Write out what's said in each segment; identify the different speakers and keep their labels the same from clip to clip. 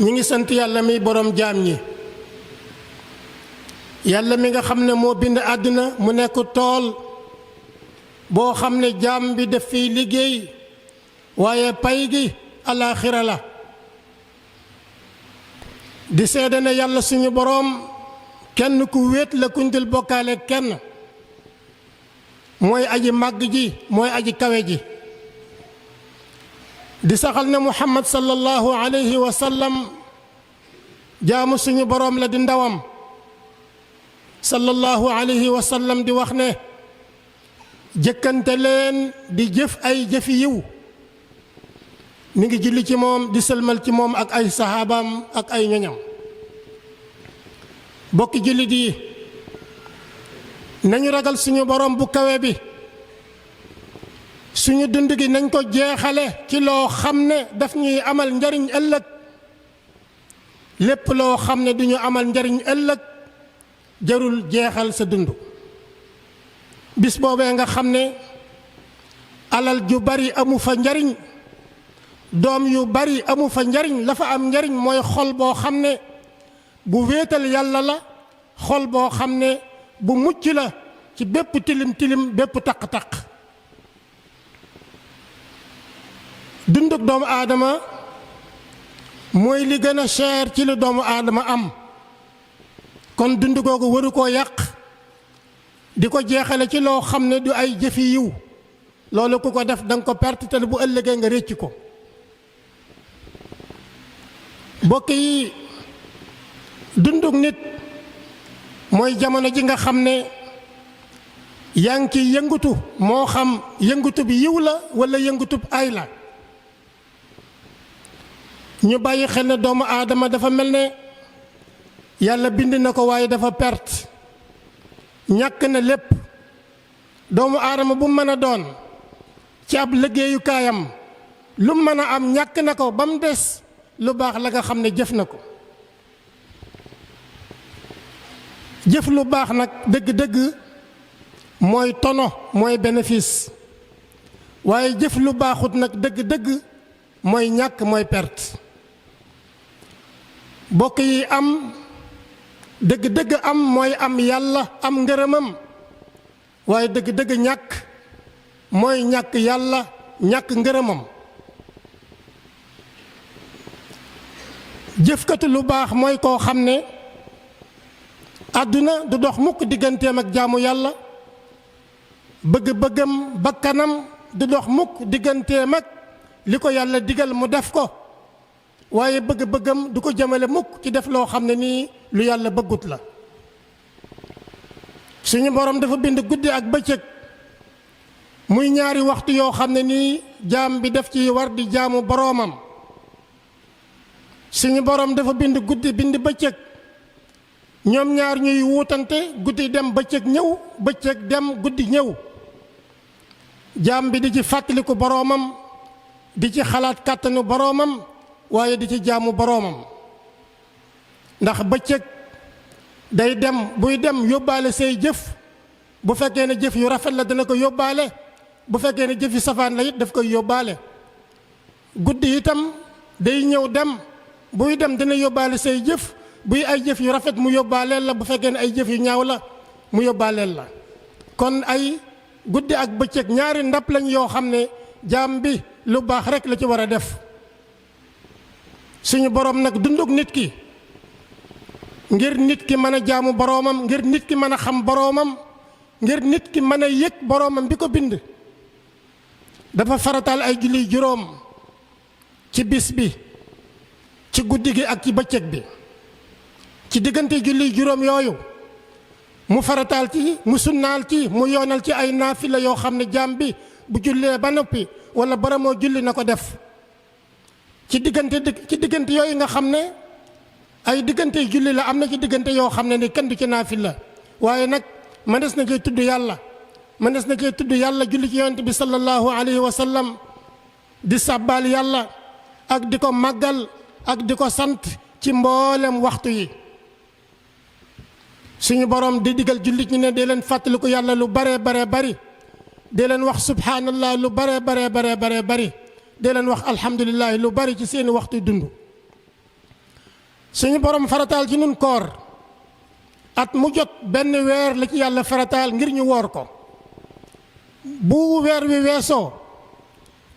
Speaker 1: ñi ngi sant yàlla mi borom jaam ñi yàlla mi nga xam ne moo bind àddina mu nekk tool boo xam ne jaam bi def fiy liggéey waaye pay gi alaaxira la di seede ne yàlla suñu boroom kenn ku wéet la kuñ dul bokkaale kenn mooy aji màgg ji mooy aji kawe ji di saxal ne muhammad sallallahu alayhi wa sallam jaamu suñu boroom la di ndawam sallallahu alayhi wa sallam di wax ne jëkkante leen di jëf ay jëfi yiw mi ngi julli ci moom di sëlmal ci moom ak ay saxaabaam ak ay ñoñam bokki jullit yi nañu ragal suñu boroom bu kawe bi suñu dund gi nañ ko jeexale ci loo xam ne daf ñuy amal njariñ ëllëg lépp loo xam ne duñu amal njariñ ëllëg jarul jeexal sa dund bis boobee nga xam ne alal ju bari amu fa njariñ doom yu bari amu fa njariñ la fa am njariñ mooy xol boo xam ne bu wéetal yàlla la xol boo xam ne bu mucc la ci bépp tilim tilim bépp taq-taq dunduk doomu aadama mooy li gën a cher ci lu doomu aadama am kon dund googu waru koo yàq di ko jeexale ci loo xam ne du ay jëfi yiw loolu ku ko def danga ko perte te bu ëllëgee nga récc ko bokk yi dunduk nit mooy jamono ji nga xam ne yaa ngi ciy yëngutu moo xam yëngutu bi yiw la walla yëngutu bi ay la ñu bàyyi xel ne doomu aadama dafa mel ne yàlla bind na ko waaye dafa perte ñàkk na lépp doomu aadama bu mën a doon ci ab liggéeyukaayam lu mën a am ñàkk na ko ba mu des lu baax la nga xam ne jëf na ko jëf lu baax nag dëgg-dëgg mooy tono mooy bénéfice waaye jëf lu baaxut nag dëgg-dëgg mooy ñàkk mooy perte bokk yi am dëgg-dëgg am mooy am yàlla am ngërëmam waaye dëgg-dëgg ñàkk mooy ñàkk yàlla ñàkk ngërëmam jëfkatu lu baax mooy koo xam ne àdduna du dox mukk digganteem ak jaamu yàlla bëgg-bëggam bakkanam du dox mukk digganteem ak li ko yàlla digal mu def ko waaye bëgg-bëggam du ko jëmale mukk ci def loo xam ne nii lu yàlla bëggut la suñu borom dafa bind guddi ak bëccëg muy ñaari waxtu yoo xam ne nii jaam bi def ci war di jaamu boroomam suñu borom dafa bind guddi bind bëccëg ñoom ñaar ñuy wuutante guddi dem bëccëg ñëw bëccëg dem guddi ñëw jaam bi di ci fàttaliku boroomam di ci xalaat kàttanu boroomam waaye di ci jaamu boroomam ndax bëccëg day dem buy dem yóbbaale say jëf bu fekkee ne jëf yu rafet la dana ko yóbbaale bu fekkee ne jëf yu safaan la it daf koy yóbbaale guddi itam day ñëw dem buy dem dina yóbbaale say jëf buy ay jëf yu rafet mu yóbbaaleel la bu fekkee ne ay jëf yu ñaaw la mu yóbbaaleel la kon ay guddi ak bëccëg ñaari ndab lañ yoo xam ne jaam bi lu baax rekk la ci war a def suñu boroom nag dunduk nit ki ngir nit ki mën a jaamu boroomam ngir nit ki mën a xam boroomam ngir nit ki mën a yëg boroomam bi ko bind dafa farataal ay julli juróom ci bis bi ci guddi gi ak ci bëccëg bi ci diggante julli juróom yooyu mu farataal ci mu sunnaal ci mu yoonal ci ay naafila yoo xam ne jaam bi bu jullee ba noppi wala baramoo julli na ko def ci diggante yooyu nga xam ne ay diggante julli la am na ci diggante yoo xam ne ni kenn du ci naafila waaye nag mënees na cee tudd yàlla mënees na cee tudd yàlla julli ci yonent bi sallallahu alayhi wa sallam di sàbbaal yàlla ak di ko màggal ak di ko sant ci mboolem waxtu yi suñu borom di digal jullit ñi ne dee leen fàttaliku yàlla lu bare bare bari dee leen wax subhanallah lu bare bare bare bare bari dee leen wax alhamdulilah lu bari ci seeni waxtu dund suñu borom farataal ci nun koor at mu jot benn weer la ci yàlla farataal ngir ñu woor ko bu weer wi weesoo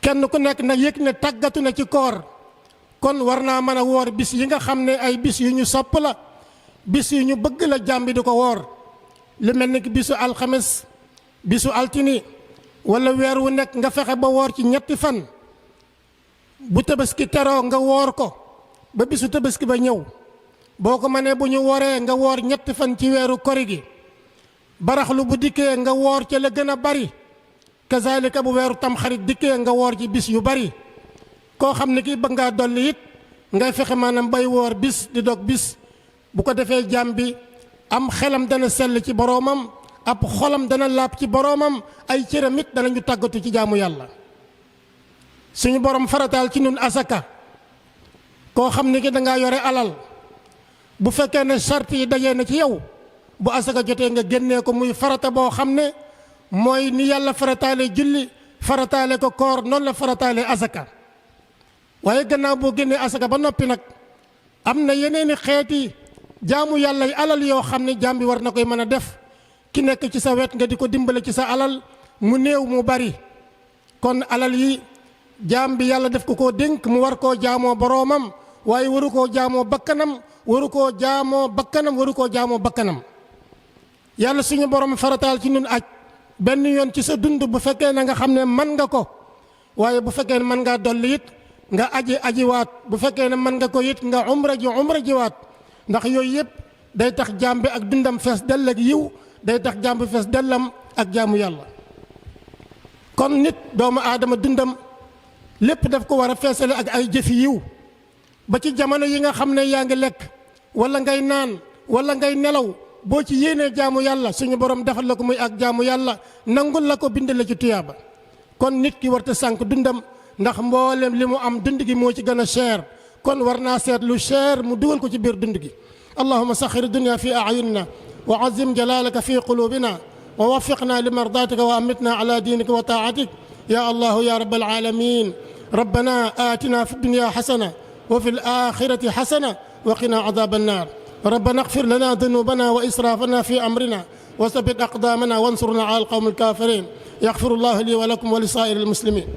Speaker 1: kenn ku nekk nag yëg ne tàggatu na ci koor kon war naa mën a woor bis yi nga xam ne ay bis yu ñu sopp la bis yu ñu bëgg la jaam bi di ko woor lu mel ni bisu alxames bisu altini wala weer wu nekk nga fexe ba woor ci ñetti fan bu tabaski teroo nga woor ko ba bisu tabaski ba ñëw boo ko mënee bu ñu woree nga woor ñetti fan ci weeru kori gi baraxlu bu dikkee nga woor ca la gën a bari kazalika bu weeru tamxarit dikkee nga woor ci bis yu bari koo xam ne kii bëgg ngaa dolli it ngay fexe maanaam bay woor bis di dog bis bu ko defee jaam bi am xelam dana sell ci boroomam ab xolam dana laab ci boroomam ay cëram it danañu tàggatu ci jaamu yàlla suñu borom farataal ci nun asaka koo xam ne ki dangaa yore alal bu fekkee ne sart yi dajee na ci yow bu asaka jotee nga génnee ko muy farata boo xam ne mooy ni yàlla farataale julli farataale ko koor noonu la farataale asaka waaye gannaaw boo génnee asaka ba noppi nag am na yeneeni xeeti jaamu yàlla yi alal yoo xam ne jaam bi war na koy mën a def ki nekk ci sa wet nga di ko dimbale ci sa alal mu néew mu bari kon alal yi jaam bi yàlla def ko koo dénk mu war koo jaamoo boroomam waaye waru koo jaamoo bakkanam waru koo jaamoo bakkanam yàlla suñu borom farataal ci ñun aj benn yoon ci sa dund bu fekkee na nga xam ne man nga ko waaye bu fekkee ne mën ngaa dolli it nga ajiwaat bu fekkee ne mën nga ko it nga umra jiwaat ndax yooyu yëpp day tax jaam bi ak dundam fees dell ak yiw day tax jaam bi fees dellam ak jaamu yàlla kon nit doomu aadama dundam lépp daf ko war a feesale ak ay jëfi yiw ba ci jamono yi nga xam ne yaa ngi lekk wala ngay naan wala ngay nelaw boo ci yéenee jaamu yàlla suñu borom defal la ko muy ak jaamu yàlla nangul la ko bind la ci tuyaaba kon nit ki warta sànk dundam ndax mboolem li mu am dund gi moo ci gën a cher kon war naa seet lu cher mu dugal ko ci biir dund gi allahuma saxir dunya fi ayunina wa azim jalalaka fi qulubina wa waffiqna li mardatika wa amitna ala dinika wa taatik ya allahu ya rabbal alamin rabbana atina fi dunya xasana wa fi alaxirati xasana wa qina adab annar ربنا اغفر لنا ذنوبنا وإسرافنا في أمرنا وثبت أقدامنا وانصرنا على القوم الكافرين يغفر الله لي ولكم ولسائر المسلمين